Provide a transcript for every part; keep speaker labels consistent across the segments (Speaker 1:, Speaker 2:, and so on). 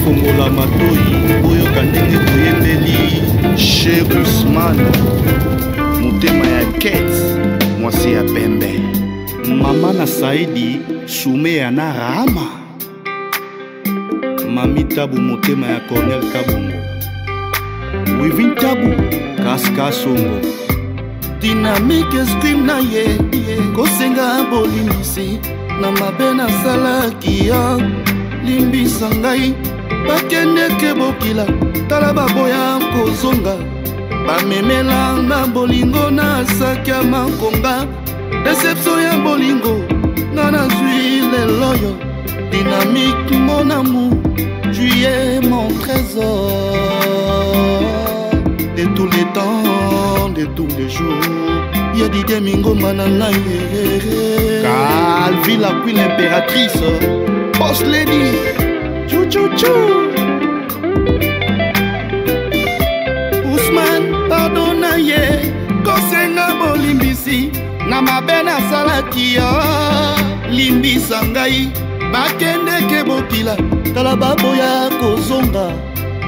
Speaker 1: Bofongola matoi boyoka ndenge toyembeli Che Ousmane, motema ya Kate, mwasi ya pembe, mama na Saidi Sumeya na Rahama, Mami Tabu, motema ya Cornel Kabongo, Wivin Tabu, Kaska Songo.
Speaker 2: Dynamique esprit na ye kosenga bolimbisi na mabe nasalaki ya limbisa ngai. Bakendeke bokila, tala baboya kozonga, bamemela na bolingo na saki ya makonga. Deception ya bolingo nga nazwi lelo yo. Dynamique mon amour, tu es mon trésor de tous les temps, de tous les jours. Ya Didie Mingomba na ngai.
Speaker 1: Calvi la queen impératrice, boss lady, chou chou chou.
Speaker 2: Ousmane pardon na ye kosenga bolimbisi na mabe nasalaki yo, limbisa ngai. Bakendeke bokila, tala baboya kozonga,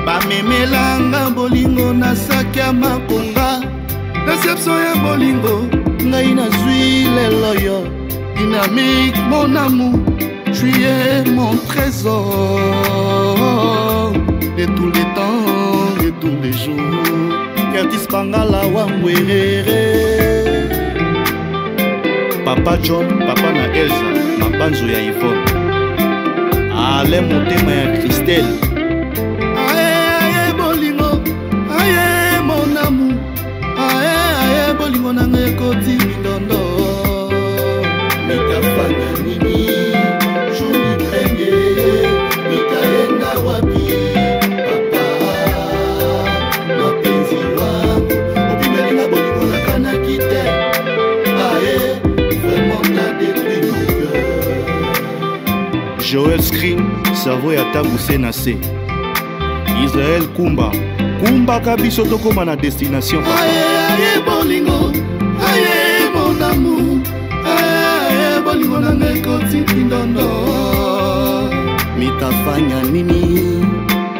Speaker 2: bamemelanga bolingo na saki ya makonga. Deception ya bolingo ngai nazwi lelo yo. Dynamique mon amour, tu es mon trésor de tous les temps, de tous les jours.
Speaker 1: Curtis Bangala Wangwerere, Papa John, papa na Elsa, mabanzo ya Yvonne, Ale motema ya Christelle.
Speaker 2: Aye aye bolingo, aye mon amour, aye aye bolingo nanga ekoti mindondo. Mitafanya nini junipende, mitaenda wapi papa mapenzi wangu, opimelinga bolingo nakanaki te. Aye vraiment t'as détruit mon cœur.
Speaker 1: Joël Screen, cerveau ya tabu se na se. Israël Kumba, kumbaka biso tokóma na destination papa.
Speaker 2: Aye aye bolingo, aye mon amour, aye aye bolingo nanga ekoti mindondo. Mitafanya nini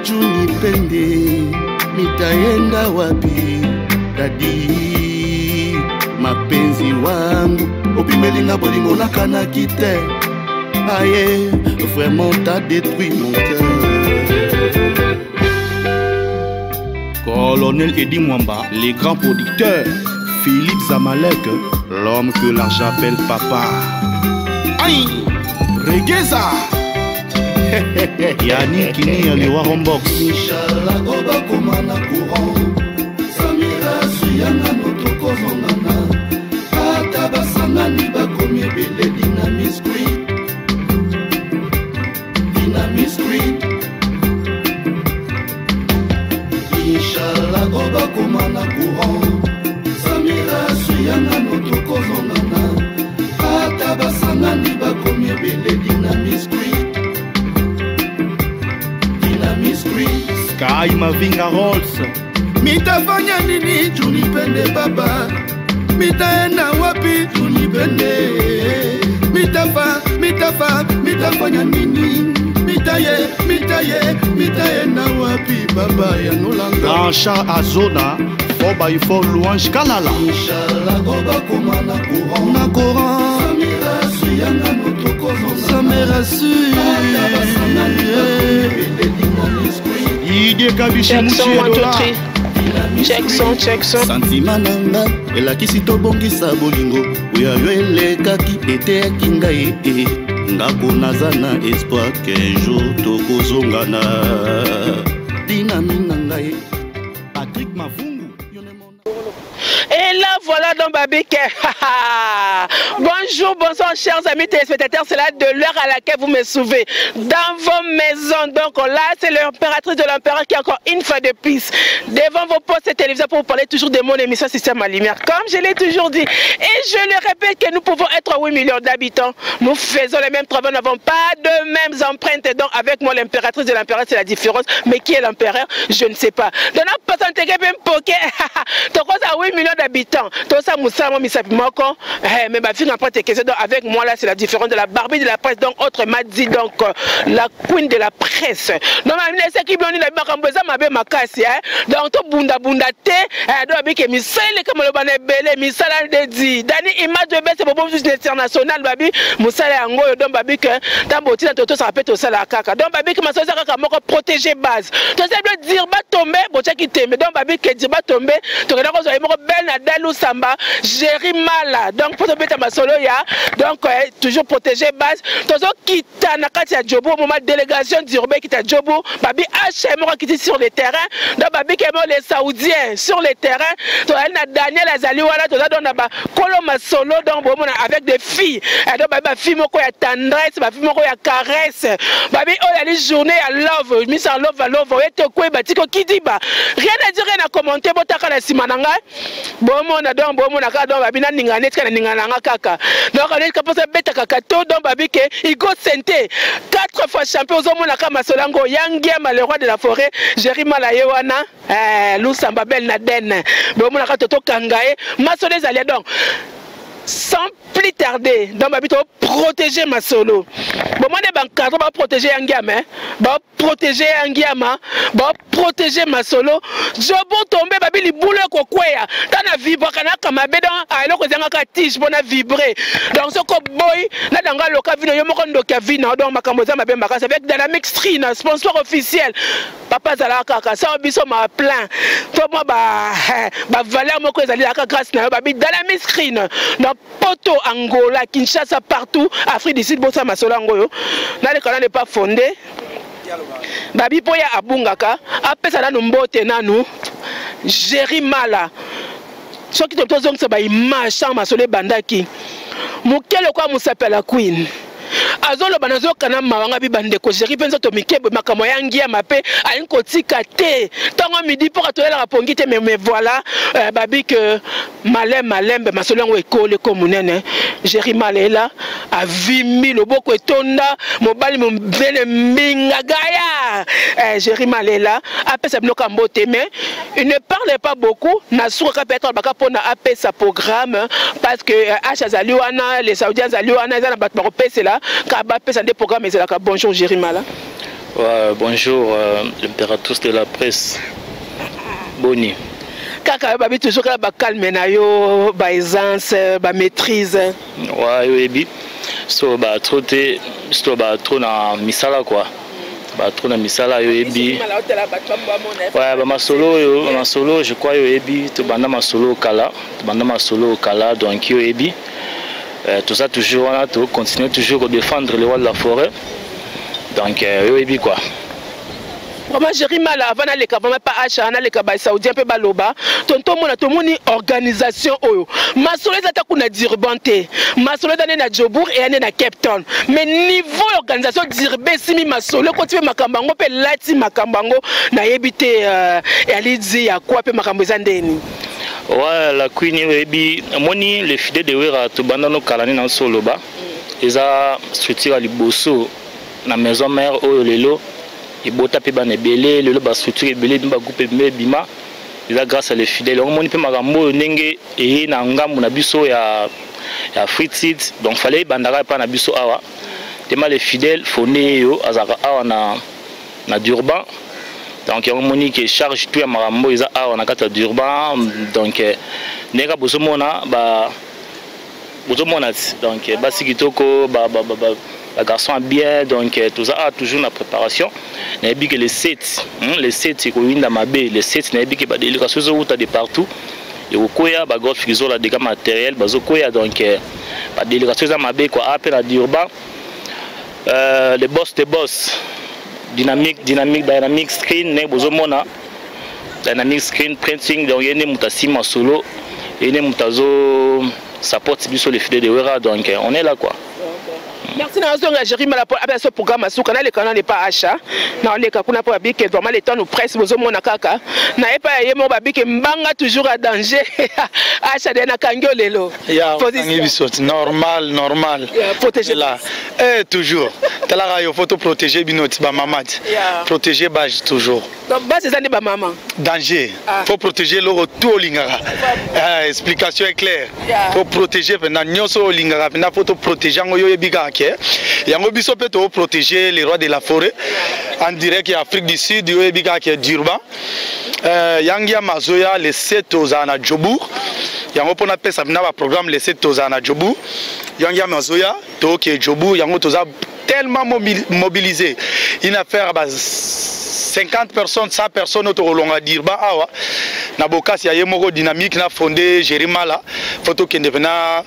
Speaker 2: junipende, mitaenda wapi dadi mapenzi wangu, opimelinga bolingo nakanaki te. Aye vraiment t'as détruit mon cœur.
Speaker 1: Colonel Eddy Mwamba, les grands producteurs, Philippe Zamalek, l'homme que l'argent appelle papa. Aïe, Regueza. Yannick Kini, le roi Rombox.
Speaker 2: Inch'Allah, oba koma na courant. Samira suyanga notokozongana. Ata basangani bakomi ebele. Dynamic Street, Dynamic Street. Inch'Allah, oba koma na courant. Samira suyanga notokozongana. Ata basangani bakomi ebele. Dynamic Street, Dynamic Street.
Speaker 1: Sky Mavinga Rolls.
Speaker 2: Mitafanya nini junipende baba, mitaenda wapi junipende, mitafa mitafa mitafanya nini, mitaye mitaye mitaenda wapi baba ya nolanga.
Speaker 1: Blanchard Azona 4x4 Louange Kalala.
Speaker 2: Inch'Allah oba koma na courant,
Speaker 1: na courant.
Speaker 2: Samira suyanga notokozonga,
Speaker 1: Samira su. Idée Kabishi
Speaker 3: Check son,
Speaker 1: Mouchi
Speaker 3: 1, 2,
Speaker 1: Edola.
Speaker 3: 3. Check son, check son.
Speaker 2: Sentiment nanga elakisi tobongisa bolingo oyo yo elekaki eteyaki ngai e ngako naza na espoir qu'un jour tokozongana. Dinami na ngai.
Speaker 1: Patrick Mavungu.
Speaker 3: Et là, voilà donc Babike. Bonjour, bonsoir, chers amis téléspectateurs. C'est là de l'heure à laquelle vous me sauvez. Dans vos maisons. Donc là, c'est l'impératrice de l'empereur qui est encore une fois de plus devant vos postes de télévision pour vous parler toujours de mon émission Système à Lumière. Comme je l'ai toujours dit, et je le répète que nous pouvons être 8 millions d'habitants. Nous faisons les mêmes travaux, nous n'avons pas de mêmes empreintes. Donc avec moi, l'impératrice de l'empereur, c'est la différence. Mais qui est l'empereur? Je ne sais pas. Donc, on a pas intégré même poké. Donc, on a 8 millions d'habitants. Donc tosala mosala mwa misapi moko, eh, mais bafinga prête question. Donc avec moi là, c'est la différence de la Barbie de la presse, donc autrement dit, donc la queen de la presse. Donc eseki bino nini? Makambo eza mabe makasi, eh? Donc tobundabunda te, eh, donc babike misala eleka maloba na ebele. Misala ndedi dani image ebese bobo international, babi mosala yango oyo. Donc babike ntango botina to tosala mpe tosala kaka. Donc babike masolo eza kaka moko, protéger base. Tozali bilo dire batombe botiaki tembe. Donc babike dire batombe, tokenda kozwa ye moko bel na dalu samba Géri Mala. Donc mpo tobeta masolo ya, donc toujours protéger base, tozokita na kati ya Jobo moma délégation Durban ekita Jobo. Babi h moko akiti sur le terrain. Donc babi kemo les Saoudiens sur le terrain. Tozali na Daniel, azali wana. Toza donc na bakolo masolo. Donc bomona avec des filles, donc babi bafille moko ya tendresse, bafille moko ya caresse. Babi oyo ali journée ya love, misa love love oye te koyeba tiki okidiba. Rien à dire, rien à commenter. Botaka na nsima na ngai, bomona. Donc bomona kaka. Donc babi naninga neti kaka naninga na nga kaka. Donc neti mposa betaka kato. Donc babi ke Igo Sente, quatre fois champion. Ozomona kaka masolo yango ya Ngiama, le roi de la forêt, Géri Mala ye wana, Lusamba bel na den. Bomona kaka totokanga ye masolo ezali. Donc sans plus tarder, donc babi protéger masolo. Bomone bancadre baprotéger ya Ngiama, baprotéger ya Ngiama, baprotéger masolo. Jobo tombe, babi libulu ekokweya. Ntango na vibraka naka mabe. Donc eloko ezangaka tige mpona vibre. Donc soki oboyi nadanga aloka vino yo moko, ndoki ya vino. Donc makambo eza mabe makasi avec Dynamic Screen, sponsor officiel. Papa azalaka kaka sao biso ma plein to mwa bavaleur moko ezali kaka grâce na yo. Babi Dynamic Screen na Poto, Angola, Kinshasa, partout, Afrique du Sud. Bosala masolo yango oyo naleka nano epa fonde. Babi mpo ya abungaka, apesa nanu mbote nanu Géri Mala. Soki tozongisa baimage sans masolo ebandaki moke lokola mosapi ya la queen azoloba, nazokana mawa nga. Bi bandeko Géri mpe nzoto mike, makambo ya Ngiama mpe alingi kotika te. Ntongo midi mpoka toyelaka pongi te. Mais voilà, babi ke malembe malembe masolo yango ekoli eko monene. Géri Malela avimbi loboko etonda, mobali mobele mbinga gaya. Géri Malela apesa bino ka mbote, mais il ne parle pas beaucoup. Na suka peut-être baka mpona apesa programme, parce que h azali wana, les Saoudiens azali wana, eza na bato bakopesela ka bapesa nde programme ezalaka. Bonjour Géri Mala.
Speaker 4: Ouais, bonjour, l'impératrice de la presse. Boni.
Speaker 3: Kaka babi toujours kaka bacalme na yo, baaisance, bamaîtrise.
Speaker 4: Ouais, oyebi. So ba trop te, so ba trop na misala quoi. Ba trop na misala, oyebi. Ouais, ba masolo oyo, masolo je crois oyebi, to banda masolo kala, to banda masolo kala, donc oyebi. Tout ça toujours wana, to continuer toujours à défendre le roi de la forêt. Donc oyebi quoi.
Speaker 3: Vraiment Géri Mala, avant naleka vraiment pa acha, naleka basaoudien mpe baloba. Tonto mona, tomoni organisation oyo. Masolo eza ta kuna Durban te, masolo eza nde na Jobourg, eya nde na Cape Town. Mais niveau ya organisation Durban esimi masolo ekoti mpe makambo yango mpe elati makambo yango. Nayebi te eyali ya kwa mpe makambo eza ndeni.
Speaker 4: Ouais, la queen, oyebi, omoni le fidèle de Wera, tobanda no kala nde na so oloba. Eza structure ya liboso na maison mère oyo lelo ebota mpe bana ebele. Lelo bastructure ebele ebima, bagroupe ebima ebima, eza grâce à le fidèle. Yango moni mpe makambo oyo ndenge eye na ngambu na biso ya Free Seed. Donc fallait ebandaka epai na biso awa tema. Le fidèle fonde oyo azalaka awa na Durban. Donc yango moni ke charge tout ya makambo eza awa na kati ya Durban. Donc ndenge kaka bozomona ba bozomona ti, donc basi kitoko, ba, ba, ba, ba, bagarçon bien. Donc toza awa toujours na préparation. Nayebi ke le 7, le 7 ekoyinda mabe. Le 7, nayebi ke badélégation ezowuta de partout, ekokwea bagolf kizola dega matériel bazokwea. Donc badélégation eza mabe quoi. A mpe na Durban, le boss de boss, dynamique, dynamique, dynamic screen. Ndenge bozomona dynamic screen printing, donc ye nde moto asima solo, ye nde moto azo support biso, le fidèle de Wera. Donc on est là quoi.
Speaker 3: Merci na zonga Jerry Mala po abela so programme suka na leka na ne pas achat na leka kuna po abike vraiment le temps nous presse bozo mona kaka na epa ya ye mo babike mbanga toujours à danger achat de na kangio lelo.
Speaker 5: Ya biso normal normal.
Speaker 3: Yeah, protéger
Speaker 5: là. Eh toujours. Talaka yo faut to protéger bino ti ba mama ti. Protéger base toujours.
Speaker 3: Donc base eza nde ba mama.
Speaker 5: Danger. Ah. Faut protéger loko tout olingaka. Ah, explication est claire. Yeah. Faut protéger pena nyonso olingaka pena faut to protéger yango yo yebi kaka ke. Yango biso pe to protéger les rois de la forêt en direct ya Afrique du Sud yo yebi kaka ke Durban. Yangi ya mazoya le 7 ozala na Jobourg. Yango pona pesa na ba programme le 7 ozala na Jobourg. Yangi ya mazoya to ke Jobourg yango toza tellement mobilisé. Une affaire ba 50 personnes, 100 personnes tokolonga Durban awa na bokasi ya ye moko dynamique na fondé Jerry Mala faut tokende pena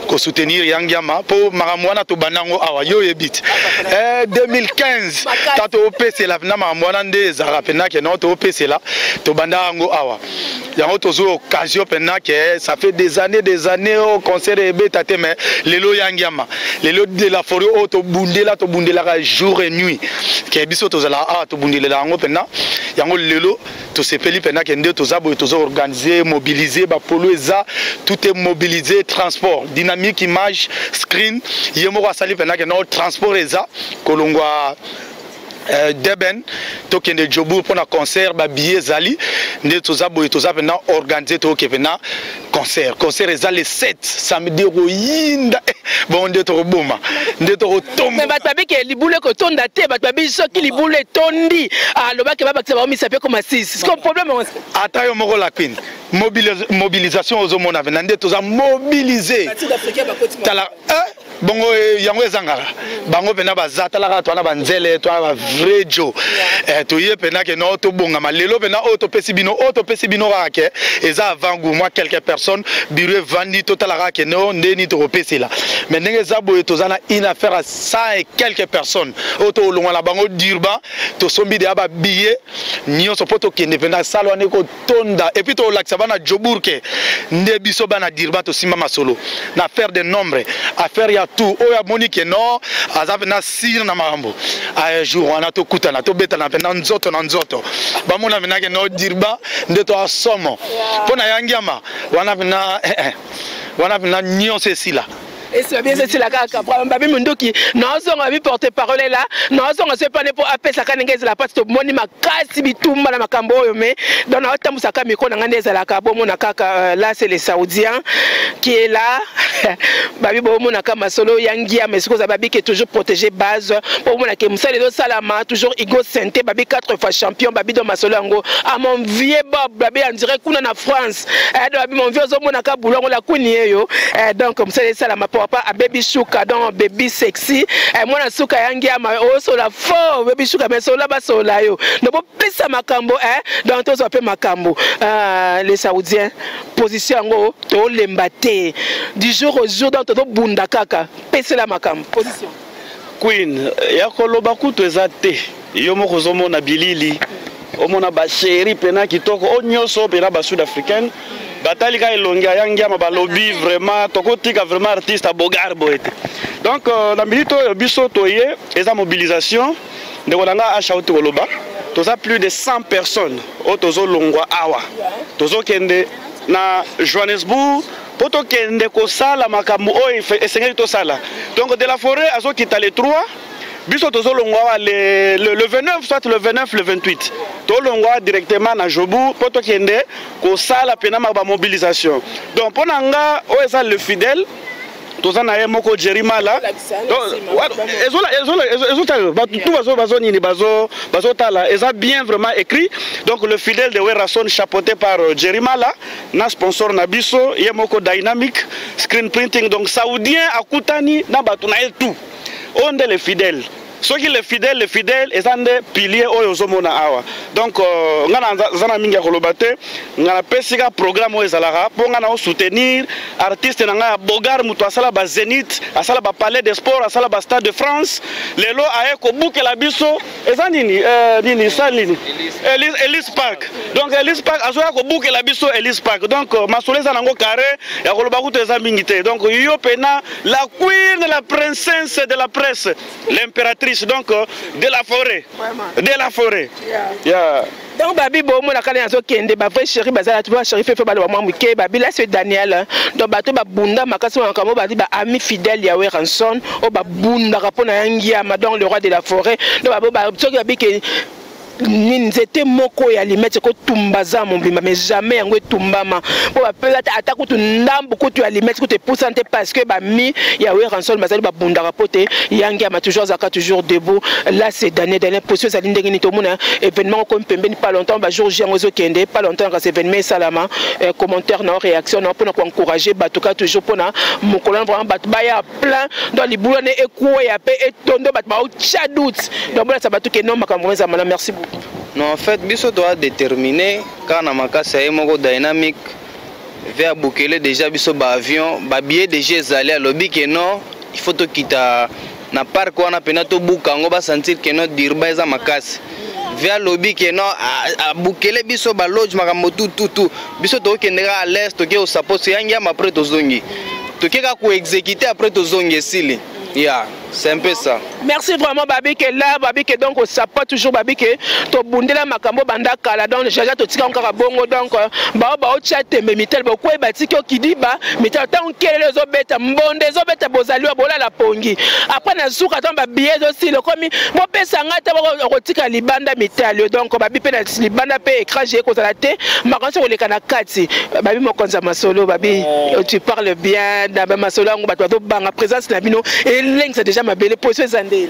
Speaker 5: ko soutenir Yangiama po makambo wana tobanda yango awa yo oyebi te 2015 ta toopesela pena makambo wana nde ezalaka pena ke non toopesela tobanda yango awa yango tozwi occasion pena ke ça fait des années oyo concert ebeta te mais lelo Yangiama lelo de la forêt oyo tobundela tobundelaka jour et nuit ke biso tozalaka awa tobundelela yango pena yango lelo tosepeli pena ke nde toza boye toza organiser mobiliser bapolo eza tout est mobilisé transport dynamique image screen ye moko asali pena ke no transport eza kolongwa Durban tokende Jobourg mpona concert babillet ezali nde toza boye toza mpena organise tokoke mpena concert concert eza le 7 samedi ekoyinda bongo nde tokoboma nde tokotomba
Speaker 3: bato babike libulu ekotonda te bato babi soki libulu etondi alobaki babakisa baomisa mpe koma 6 siko problème
Speaker 5: ata yo moko la queen mobilisation ozomona mpena nde toza mobilise tala bongo yango ezangaka bango mpena baza talaka towana banzele towana ba vrai jo toye mpena ke no tobongama lelo mpena oyo topesi bino oyo topesi bino kaka ke eza avant goût moi quelques personnes bureau evandi totalaka ke no ndeni tokopesela mais ndenge eza boye toza na une affaire à 100 et quelques personnes oyo tolongwa na bango Durban tosombi deya ba billet nyonso mpo tokende mpena sala wana ekotonda et puis tolakisa bana Jobourg ke nde biso bana Durban tosimba masolo na affaire de nombre affaire ya tout oyo amoni ke non aza mpena sire na makambo un jour wana tokutana tobetana mpena nzoto na nzoto bamona mpena ke non Durban nde toa somo mpo na Yangiama wana mpena wana mpena nyonso esila
Speaker 3: esi bien esila kaka babi munduki naozonga babi porte parole la naozonga so epane mpo apesaka ndenge ezala mpasi tomoni makasi bitumba na makambo oyo mais donc naotambusaka micro na ngai nde ezalaka bomona kaka là c'est le saoudien qui est là babi bomonaka masolo ya ngiama esika oza babi ke toujours protéger base mpo omonake mosala ezosalama toujours Igo Sente babi 4 fois champion babi do masolo yango à mon vieux Bob babi en direct kuna na France donc babi mon vieux ozomonaka bulo yango lakuni yeyo donc mosala esalama papa abebi shuka donc baby sexy mwana suka ya ngiama osola fort baby shuka mais sola basola yo donc bopesa makambo donc tozwa mpe makambo les saoudiens position yango tolemba te du jour au jour donc tozobunda kaka pesela makambo position
Speaker 6: Queen ya koloba kutu eza te yo moko ozomona bilili omona basheri pena kitoko oyo nyonso pena ba sud africaine batali ka elongi ya Ngiama balobi vraiment tokotika vraiment artiste abogar boye te donc na minute oyo biso toye eza mobilisation ndeko na nga acha uti koloba toza plus de 100 personnes oyo tozolongwa awa tozokende na Johannesburg mpo tokende kosala makambo oyo esengeli tosala donc de la forêt azokita le 3 biso tozolongwa awa le 29 soit le 29 le 28 tolongwa directement na Jobourg mpo tokende kosala mpena ba mobilisation donc mpo na nga oyo eza le fidèle toza na ye moko Jerry Mala ezotala bato tu bazo nini bazotala eza bien vraiment écrit donc le fidèle de Werrason chapeauté par Jerry Mala na sponsor na biso ye moko dynamic screen printing donc saoudien akutani na bato na ye tout oyo nde le fidèle soki le fidèle eza nde pilier oyo ozomona awa Donc euh, nga naza na mingi ya koloba te, nga napesi ka programme oyo ezalaka mpo nga nao soutenir artiste na ngai ya Bogar, moto asala ba Zenith, asala ba Palais de Sport, asala ba Stade de France, lelo aye kobukela biso eza nini euh, nini sale nini Elise Park. Donc Elise Park azoya kobukela biso Elise Park. Donc euh, masolo eza nango carré ya koloba kutu eza mingi te. Donc yo pena la queen, la princesse de la presse, l'impératrice donc euh, de la forêt. De la forêt.
Speaker 3: Yeah.
Speaker 6: Yeah.
Speaker 3: Donc babi bomona kala nazokende ba vrai chéri bazala tu vois chéri fefe baloba mwa moke babi là c'est Daniel. Donc bato babunda makasi na makambo bazi ba ami fidèle ya Werrason oyo babundaka mpo na ya ngiama, donc le roi de la forêt. Donc babo soki babi ke nini nzete moko ya limete ekotumba za mobimba, mais jamais yango etumbama mpo bapesa ata kutu ndambu kutu ya limete kutu epusana te, parce que bami ya Werrason bazali babundaka mpo te ya ngiama toujours azalaka toujours debout. Là c'est Daniel. Daniel, position ezali ndenge nini? Tomona événement okomi pembeni pas longtemps, bajour J yango ezokende pas longtemps, kasi événement esalama. Commentaire na réaction na mpona koencourager bato ka toujours mpona mokolo wana vraiment bato baya plein donc libulu wana ekweya mpe etondo bato baotya doute, donc bolasa bato ke non, makambo eza malamu. Merci beaucoup.
Speaker 7: Non, en fait biso toa déterminé kaka na makasi ya ye moko Dynamic ve abukele déjà biso baavion, babillet déjà ezali. Alobi ke non, il faut tokita na parc wana mpena tobuka yango, basentir ke non, Durban eza makasi. Ve alobi ke non, abukele biso baloge, makambo tututu. Biso tokokende kaka à l'aise, toke kosaposo yangi yama, après tozongi, toke kaka koexécute, après tozongi, esili. Yeah, c'est un peu ça.
Speaker 3: Merci vraiment babi ke là babi ke donc osapa toujours babi ke tobundela makambo banda kala, donc jaja totika kaka bongo. Donc bao baotya tembe mitele bokwei batiki okidiba mitele ntango nkelele ezobeta mbonde ezobeta bozali wa bolala pongi. Après na suka ntango babiye ezosila okomi bopesa ngai te okotika libanda mitale. Donc babi mpe na libanda mpe écran géant ekozala te, makambo nyonso koleka na kati. Babi mokonzi ya masolo, babi tu parles bien na bamasolo yango, bato bazobanga présence na bino elengisa déjà mabele. Position eza ndeni?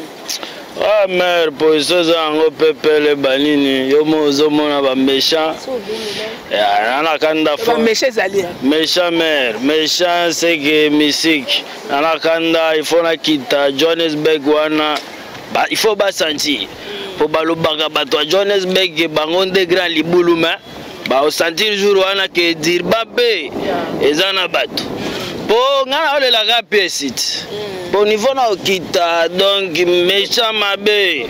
Speaker 8: Ah, mare, position eza yango pepele banini yo mo ozomona baméchant nana kanda.
Speaker 3: Baméchant ezali.
Speaker 8: Méchant mare, méchant seke musique nana kanda. Il faut nakita Johannesburg wana, il faut basentir po balobaka bato ya Johannesburg bango nde grand libulu, me baosentir jour wana ke Durban mpe eza na bato, mpo ngai naolelaka pièce ti po niveau na okita. Donc méchant mabe.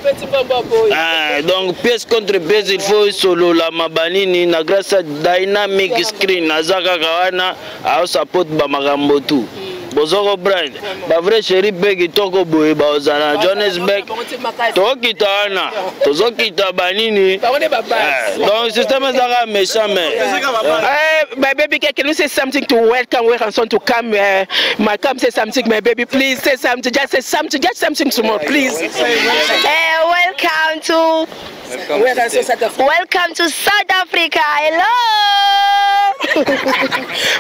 Speaker 8: Ah, donc pièce contre pièce, il faut esololama banini na grâce ya Dynamic Screen aza kaka wana aosapote bamakambo tu bozo comprendre. Bavrai chéri mpe kitoko boye baozala na Johannesburg, tokokita wana, tozokita banini. Donc système ezaka méchant mais
Speaker 3: My baby, can you say something to welcome Werrason to come? My come say something, my baby, please say something. Just say something, just something small, please.
Speaker 9: Welcome to
Speaker 3: Werrason South Africa.
Speaker 9: Welcome to South Africa. Hello.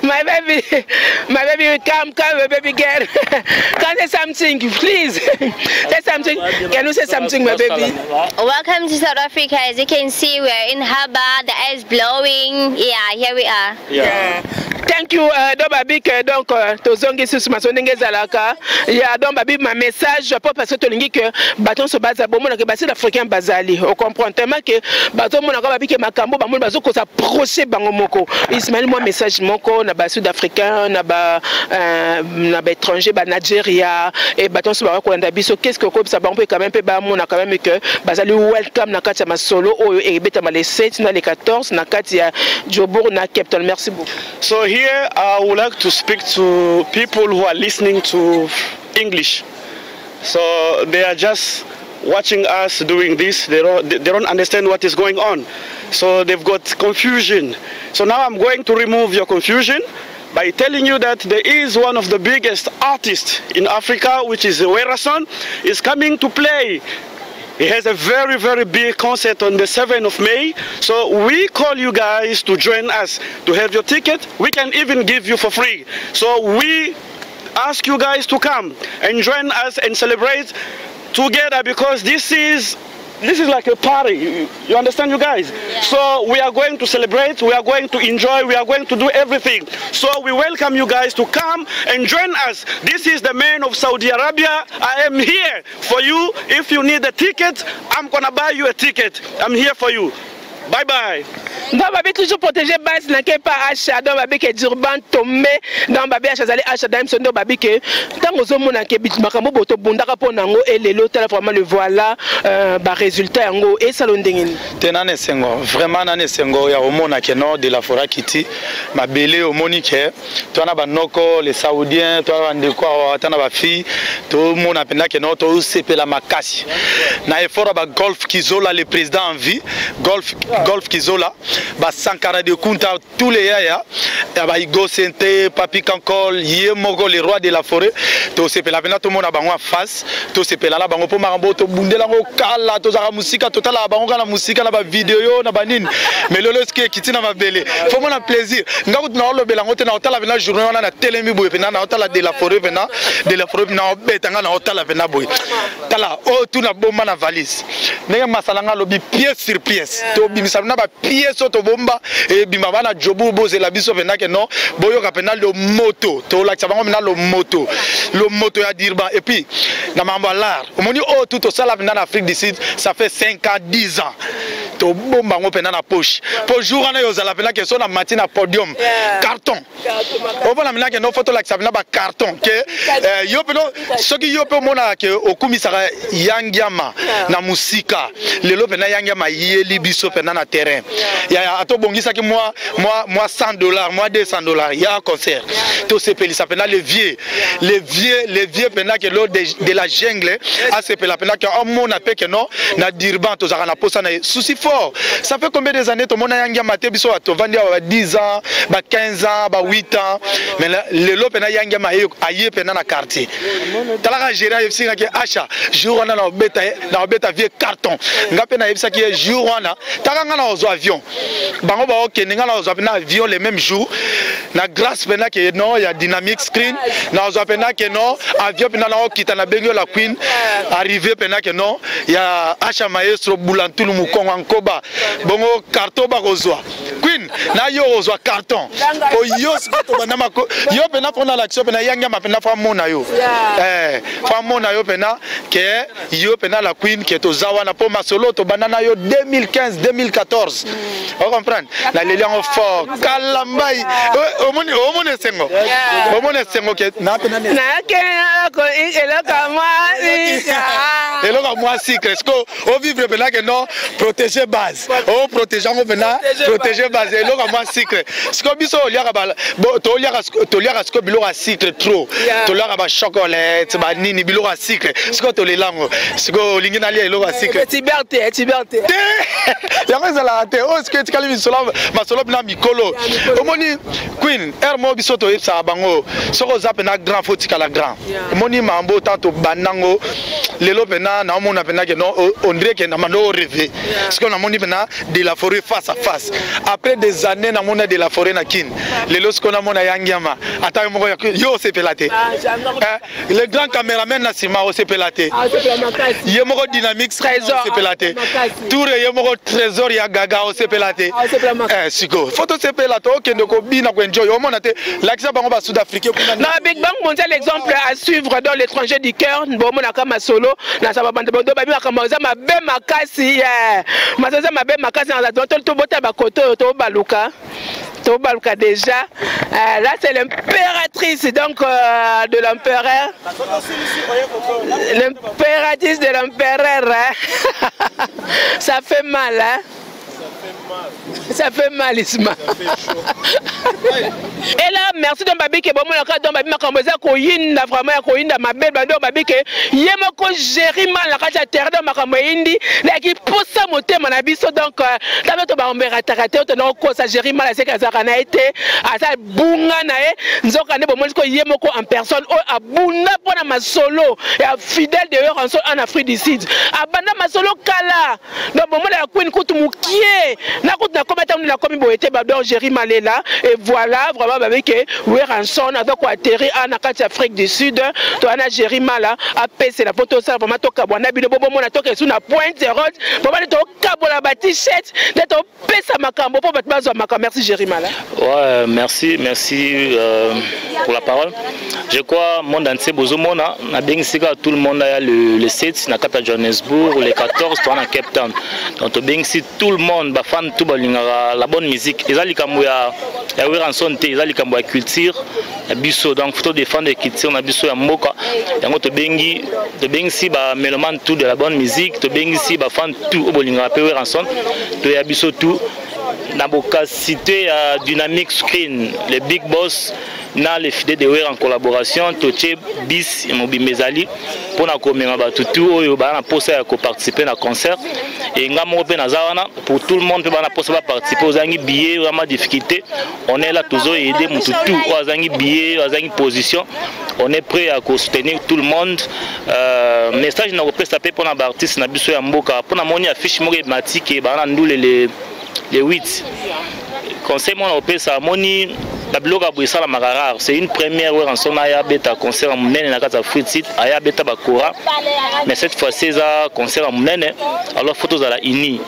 Speaker 3: My baby, my baby, come, come, my baby girl. Can say something, please. Say something. Can you say something, my baby?
Speaker 9: Welcome to South Africa. As you can see, we are in Harbour. The air is blowing. Yeah, here we are.
Speaker 3: Yeah. Thank you, donc babi que donc tozongi susu maso ndenge ezalaka ya. Donc babi ma message po parce que tolingi ke bato nyonso baza bomonaka basud africain bazali ocomprendre tellement ke bazomonaka babi ke makambo bamoni bazokosa approche bango moko. Ismaël, mwa message moko na basud africain, na ba na baétranger, banigeria e bato nyonso baka kolanda biso, qu'est ce que okobisa bango mpe quand même mpe bamona quand même ke bazali welcome na kati ya masolo oyo ebetama le 7 na le 14 na kati ya Joburg na Cape Town? Merci beaucoup.
Speaker 6: So here I would like to speak to people who are listening to English. So they are just watching us doing this. They don't understand what is going on. So they've got confusion. So now I'm going to remove your confusion by telling you that there is one of the biggest artists in Africa, which is Werrason, is coming to play. He has a very, very big concert on the 7th of May. So we call you guys to join us, to have your ticket. We can even give you for free. So we ask you guys to come and join us and celebrate together because this is like a party. You understand, you guys? So we are going to celebrate, we are going to enjoy, we are going to do everything. So we welcome you guys to come and join us. This is the man of Saudi Arabia. I am here for you. If you need a ticket, I'm gonna buy you a ticket. I'm here for you. Bye bye.
Speaker 3: Donc babi toujours protéger base na ke pa Asha. Donc babi ke Durban tombé. Donc babi Asha zali Asha dans donc babi ke tango zo mona ke makambo boto bundaka po nango et lelo tala vraiment le voilà ba résultat yango et salo ndenge ni.
Speaker 5: Te nane sengo vraiment nane sengo ya omona ke no de la forêt kiti mabele omoni ke toi na banoko les saoudiens toi bandeko awa ata na bafille tomona mpenza ke no tosepela makasi na effort ya bagolf kizola, le président en vie, golf, golf kizola, basankara de kunta, tous les yaya ya baigo sente, papi kankol ye moko, le roi de la forêt. Tosepela mpenza tomona bango en face, tosepela na bango mpo makambo tobundela yango kala. Tozalaka mosika, totalaka bango kaka na mosika na bavideo na banini, mais lelo eske ekiti na mabele, fo mona plaisir. Nga kutu naolobela yango te, naotala mpena journée wana, natelemi boye mpena naotala de la forêt mpena, de la forêt mpena obeta nga, naotala mpena boye, tala oyo tu nabomba na valise, ndenge masala nga alobi, pièce sur pièce, tobimisa mpena bapièce oyo tobomba, ebima. Bana jobu, bozela biso mpena ke non, boyoka mpena lomoto, tolakisa bango mpena lomoto, lomoto ya Durban. Et puis na makambo ya l'art, omoni oyo tu tosala mpena na Afrique du Sud, ça fait 5 ans, 10 ans, tobomba yango mpena na poche mpo jour wana ozala mpena ke so na mati na podium, carton omona mpena ke no, fo tolakisa mpena bacarton ke yo mpena. Soki yo mpe omonaka ke okumisaka Yangiama na mosika, lelo mpena Yangiama ayeli biso mpena na terrain ya atobongisaki mwa 100 $, mwa 200 $ ya concert, tosepelisa mpena le vieux, le vieux, le vieux mpena ke lo de la jungle asepela mpena ke omona mpe ke non, na Durban tozalaka na posa na ye. Souci fort, ça fait combien des années tomona Yangiama te? Biso tovandi awa ba 10 ans, ba 15 ans, ba 8 ans, mais lelo mpena Yangiama aye mpena na quartier. Talaka, géri ayebisi ngaki: "Acha, jour wana na obeta vieux carton." Nga mpe nayebisaki ye jour wana, taka nga na ozwa avion, bango baokende, nga na ozwa mpena avion le même jour, na grâce mpena ke non ya Dynamic Screen, nazwa mpena ke non avion mpena naokita, nabengi yo la queen, arrivé mpena ke non ya Asha Maestro Bulantulu Mokongo Nkoba. Bongo carton bakozwa, queen na yo ozwa carton po yo sikoyo tobanda mako yo mpena mpo na l'action mpena Yangiama mpena fo amona yo, fo amona yo mpena ke yo mpena la queen ke toza wana mpo masolo tobanda na yo 2015, 2014, ocomprendre? Naleli yango fort, kalambai omoni, omoni esengo, omoni esengo ke na mpena
Speaker 3: Eloko mwasi.
Speaker 5: Eloko mwa sucre siko ovivre mpena ke non, protéger base, oprotéger yango mpena, protéger base, eloko mwa sucre. Siko biso oliaka, toliaka siko biloko ya sucre trop, toliaka bachocolate, banini, biloko ya sucre. Siko tolela yango, siko olingi nalia eloko ya sucre.
Speaker 3: Tiberte, tiberte.
Speaker 5: Te, yango ezalaka te. Oyo siko etikali misolo, masolo mpena mikolo. Omoni queen aire moko biso toyebisaka bango, soki oza mpena grand, fo tikala grand. Omoni mambo tant tobandango, lelo mpena naomona mpena ke non, on dirait ke na mando orêve. Sikoyo namoni mpena de la forêt face à face après des années. Namona de la forêt na Kine, lelo sikoyo namona Yangiama. Ata yo moko yo osepela te? Le grand caméraman na nsima osepela te? Ye moko Dynamique osepela te? Toure ye moko Trésor ya Gaga osepela te? Sikoyo fo tosepela, tokende kobina, koenjoy. Omona te, lakisa bango basud africain kuna.
Speaker 3: Na Big Bang Mondial, exemple à suivre dans l'étranger du cœur. Bomonaka masolo na sa babanda bodo babi, makambo eza mabe makasi, masolo eza mabe makasi. Tobota bakoto oyo, tobaluka, tobaluka déjà. Là c'est l'impératrice donc de l'empereur, l'impératrice de l'empereur, hein? Ça fait mal, hein? Ça fait mal, Isma. Et là, merci. Donc babike bomonaka, donc babi makambo eza koyinda, vraiment ya koyinda mabe. Bando babike ye moko géri mal na kati ya terrain, donc makambo eyindi nayaki posa motema na biso. Donc ntango to baomberataka te, tona kokosa géri mal aseki azalaka na ye te, aza bunga na ye. Nzoka nde bomoni ko ye moko en personne oyo abunda mpona masolo ya fidèle de Werrason en Afrique du Sud, abanda masolo kala. Donc bomona ya queen kutu mokie na kutu nakomi, ata nakomi boye te. Badon Géri Malela, et voilà, vraiment babike Werrason aza koatterrir a na kati ya Afrique du Sud. To wana Géri Mala apesela mpo tosala vraiment, tokabwa na bino, bobomona tokesu na Pointe Road, bobani tokabola ba t-shirt nde topesa makambo mpo bato bazwa makambo. Merci Géri Mala.
Speaker 4: Ouais, merci, merci pour la parole. Je crois monde entier bozomona, nabengisi kaka tout le monde aya le 7 na kati ya Johannesburg, le 14 toa na Cape Town. Donc tobengisi tout le monde, bafan tout balingaka la bonne musique. Eza likambo ya ya Werrason te, eza likambo ya culture ya biso. Donc faut défendre culture na biso ya mboka. Yango tobengi, tobengisi ba mélomane tout de la bonne musique, tobengisi bafan tout oyo bolingaka mpe Werrason, toya biso tout na bokasite ya Dynamic Screen, le big boss na le fidèle de Wera en collaboration. Totie bis mobimba ezali mpona komema bato tu oyo baza na mposa ya koparticiper na concert. E nga moko mpe naza wana pour tout le monde mpe baza na mposa baparticiper. Ozangi billet, vraiment difficulté, on est là, tozoaider motu tout oyo azangi billet, oyo azangi position. On est prêt à soutenir tout le monde. Message na kopesa mpe mpona baartiste na biso ya mboka, mpona moni affiche moko ematike baza na ndule le 8. Conseil moko na kopesa, amoni babiloko ya boye esalamaka rare. C'est une première, Werrason aya abeta concert ya monene na kati ya Fruit City. Aya abeta bakora, mais cette fois-ci eza concert ya monene. Alors faut tozala uni,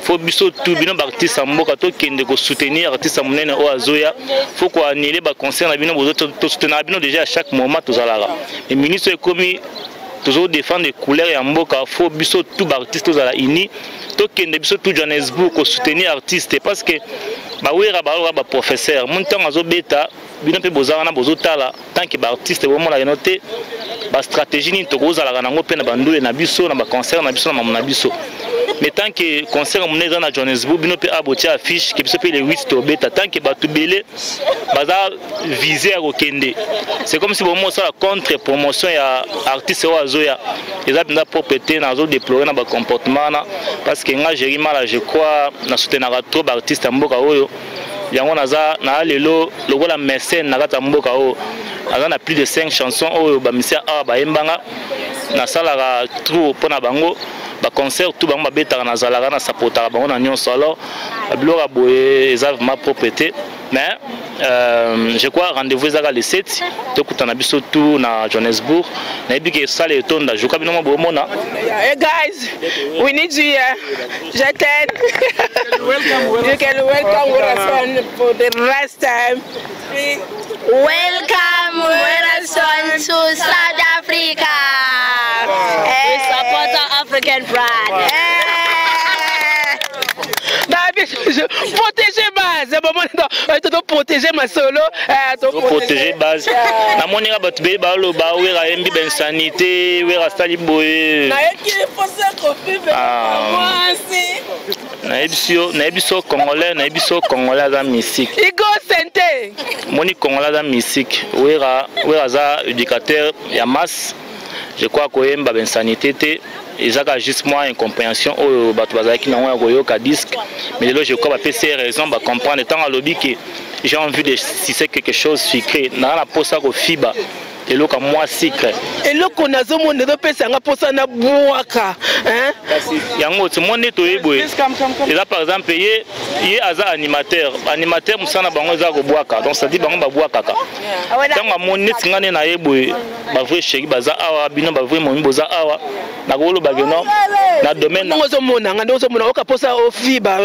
Speaker 4: faut biso tu, bino baartiste ya mboka, tokende kosoutenir artiste ya monene oyo azoya. Faut koannuler baconcert na bino, tosoutenaka bino déjà à chaque moment tozalaka, mais ministre ekomi tozodéfendre couleur ya mboka. Faut biso tu baartiste tozala uni, tokende biso tu Johannesburg kosoutenir artiste, parce que bawera baloka baprofesseur mo ntango azobeta. Bino mpe boza wana, bozotala tant que baartiste, bomonaka no te bastratégie nini tokozalaka nango mpe na bandule na biso, na baconcert na biso, na mamo na biso. Mais tant que concert monene eza na Johannesburg, bino mpe abotia affiche ke biso mpe le 8 tobeta. Tant que bato bele baza vise ya kokende, c'est comme si bomo osala contre promotion ya artiste oyo azoya. Eza mpenza propre te. Nazodéplorer na bacomportement wana, parce que nga Géri Mala, je crois, nasoutenaka trop baartiste ya mboka oyo. Yango naza na lelo lokola mécène na kati ya mboka oyo. Aza na plus de 5 chansons oyo bamisia awa bayembanga. Nasalaka trop mpo na bango. Baconcert tout bango babetaka, nazalaka, nasapotaka bango na nyonso. Alors biloko ya boye eza vraiment propre te. Mais je crois rendez-vous ezaka le 7, tokutana biso tout na Johannesburg. Nayebi ke esala etonda, je crois bino mo bomona.
Speaker 3: Hey guys, we need you here. Je t'aime. You can welcome Werrason for the last time.
Speaker 9: Welcome Werrason to South Africa.
Speaker 10: We support our African pride.
Speaker 3: Protéger base, bon, protéger ma solo.
Speaker 4: Protéger base. Namoni nga bato beye baloba Wera ayembi bainsanité, Wera asali boye. Nayebi so congolais, nayebi so congolais aza mystique.
Speaker 3: Igo sente.
Speaker 4: Moni congolais aza mystique. Wera, Wera aza éducateur ya masse. Je crois koyemba bainsanité te, ezaka juste mwa incompréhension oyo bato bazalaki nango ya koyoka disque. Mais lelo, je crois, bapesi ye raison, bacomprendre ntango alobi ke j'ai envie de sucer quelque chose sucré, naza na mposa kofiba eloko mwa sucre.
Speaker 3: Eloko nazomona ezopesa nga mposa na bwaka.
Speaker 4: Yango ti mo nde toyebi boye eza, par exemple, ye aza animateur. Animateur, mosala na bango eza kobwaka. Donc c'est-à-dire bango babwakaka. Ntango amoni neti nga nde naye boye, bavrai chéri baza awa, bino bavrai momi boza awa, nakoloba ke non, na domaine.
Speaker 3: Ndenge ozomona nga, ndenge ozomona oka mposa ofiba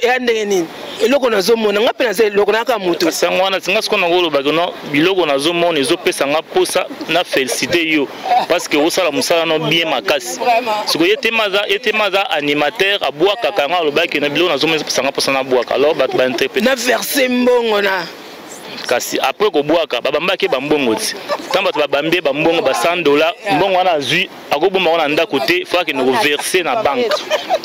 Speaker 3: eya ndenge nini? Eloko nazomona nga mpe naza eloko nayaka motu.
Speaker 4: Kasi yango wana tinga sikoyo nakoloba ke non, biloko nazomona ezopesa nga mposa na félicité yo, parce que osala mosala no bien makasi. Sikoyo ye tema aza animateur, abwakaka. Yango alobaki na biloko nazomona ezopesa nga mposa nabwaka. Alors bato bainterpréter.
Speaker 3: Na verse mbongo na
Speaker 4: Kasi après kobwaka, babambaki bambongo ti ntango bato babambi ye bambongo ba 100 $. Mbongo wana azwi, akobomba ngo na ndako te, faut akende koverser na banque.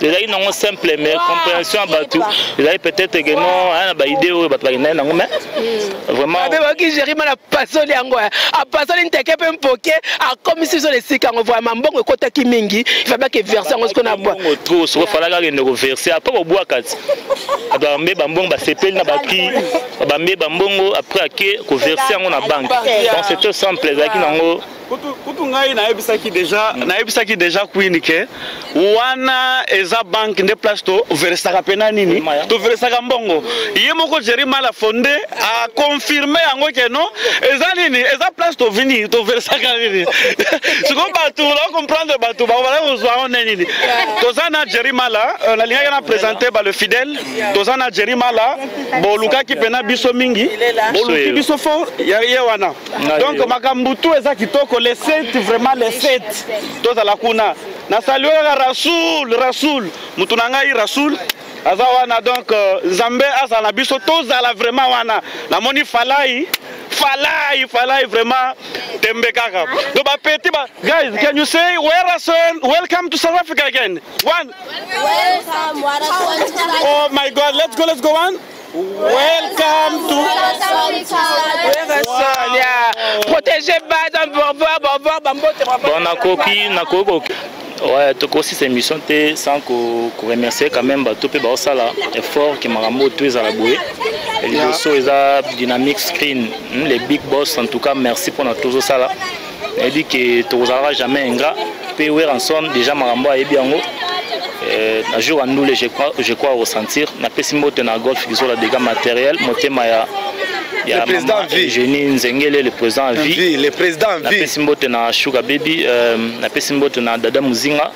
Speaker 4: Ezalaki nango simple, mais compréhension ya bato ezali peut-être que non, aya na baidée oyo bato bakendaki nango, mais vraiment.
Speaker 3: Abebaki Jerima na pasoli yango, apasoli nteke mpe mpoke, akomisi biso na esika yango. Vraiment mbongo ekotaki mingi, ifabaki verse yango siko na bwa.
Speaker 4: Mbongo trop, soko falaki akende koverser après kobwaka ti bato babambe bambongo, basepeli na bacri, babambe bambongo, après ake koverser yango na banque. Donc c'était simple, ezalaki nango.
Speaker 6: Kutu ngai nayebisaki déjà, nayebisaki déjà Queen ke wana eza banque nde place toversaka mpena nini, toversaka mbongo. Ye moko Jerry Mala Fonde aconfirme yango ke non, eza nini, eza place tovini toversaka nini. Sikoyo bato na comprendre, bato babala kozwa yango nde nini. Toza na Jerry Mala, nalingaki na présente ba le fidèle. Toza na Jerry Mala, bolukaki mpena biso mingi, boluki biso fort, ye wana. Donc makambo tu eza kitoko. Le 7, vraiment le 7, tozala kuna. Nasalue kaka Rasoul, Rasoul motu na ngai, Rasoul aza wana. Donc Nzambe azala na biso, tozala vraiment wana. Namoni Falai, Falai, Falai, vraiment tembe kaka. Donc bapeti ba guys, can you say Werrason, welcome to South Africa again? One.
Speaker 10: Welcome, Werrason.
Speaker 6: Oh my God, let's go, let's go, one. Welcome to
Speaker 3: Werrason, yeah. Protégez bas, donc au revoir, au revoir, bambote.
Speaker 4: Bon, nakoki, ouais, tokosisa émission te sans koremercier quand même bato mpe baosala effort ke makambo oyo to ezala boye. Liboso eza Dynamic Screen, les big boss. En tout cas, merci mpona tozosala. Nayebi ke tokozalaka jamais ingrat mpe Werrason déjà makambo ayebi yango. Na jour ya ndule, je crois ressentir. Napesi mbote na Golf Kizola, dégâts matériel, motema ya
Speaker 5: Le président
Speaker 4: Mama
Speaker 5: vie.
Speaker 4: Eugénie Nzengele, le président à vie.
Speaker 5: Vie, le président vie.
Speaker 4: Napesi mbote na Shuga Baby, napesi mbote na Dada Muzinga,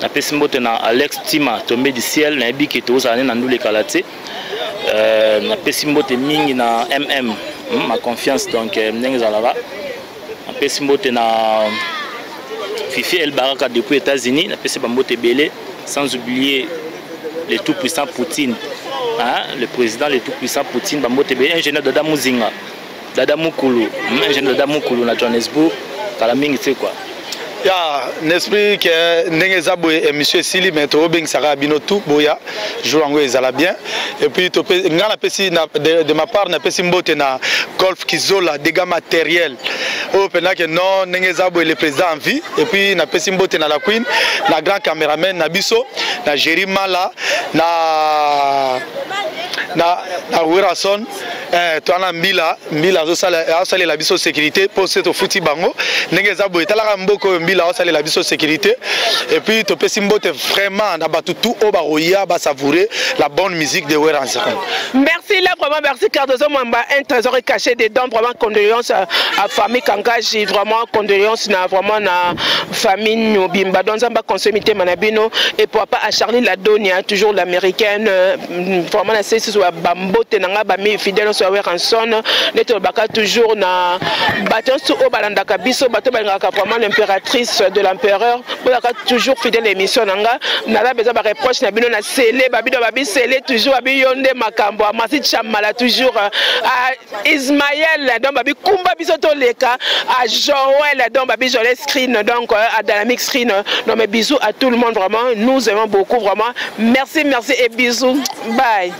Speaker 4: napesi mbote na Alex Tima, tombé du ciel. Nayebi ke tozala ne na ndule ekala te. Napesi mbote mingi na ma confiance. Donc ndenge ezalaka, napesi mbote na Fifi El Baraka depuis États-Unis. Napesi bambote ebele, sans oublier le tout puissant Poutine, hein, le président, le tout puissant Poutine. Bambote ebele, ingénieur Dada Muzinga, Dada Mukulu, ingénieur Dada Mukulu na Johannesburg, kala mingi te quoi.
Speaker 5: Ya n'esprit ke ndenge eza boye, émission esili, mais tokobengisaka bino tout, boya jour yango ezala bien. Et puis nga napesi de ma part, napesi mbote na Golf Kizola, dégâts matériel oyo mpenza ke non, ndenge eza boye, le président en vie. Et puis napesi mbote na la Queen, na grand caméraman na biso, na Géri Mala, na Werrason. To wana Mbila, Mbila azosalela biso sécurité mpo se tofuti bango. Ndenge eza boye, talaka mboka oyo, Mbila azosalela biso sécurité. Et puis topesi mbote vraiment na bato tout oyo bakoya basavourer la bonne musique de Werrason.
Speaker 3: Merci là, vraiment, merci Cardozo Mwamba, un trésor est caché dedans, vraiment condoléances à famille Kangaji, vraiment condoléances na vraiment na famille Nyobimba, donc Nzambe consommé manabino et papa à Charlie Ladonia, toujours l'américaine, vraiment la cesse soit bambote nanga bami fidèle soit Werrason, neto baka toujours na bato su o balandaka biso, bato balingaka vraiment l'impératrice de l'empereur, bolaka toujours fidèle émission nanga, nala besoin ba reproche na bino na sele babino babi sele toujours babi yonde makambo amasi chamala toujours à Ismaël, donc babi kumba biso toleka à Joël, donc babi Joël Screen, donc à Dynamic Screen. Donc mes bisous à tout le monde, vraiment nous aimons beaucoup, vraiment merci, merci et bisous, bye.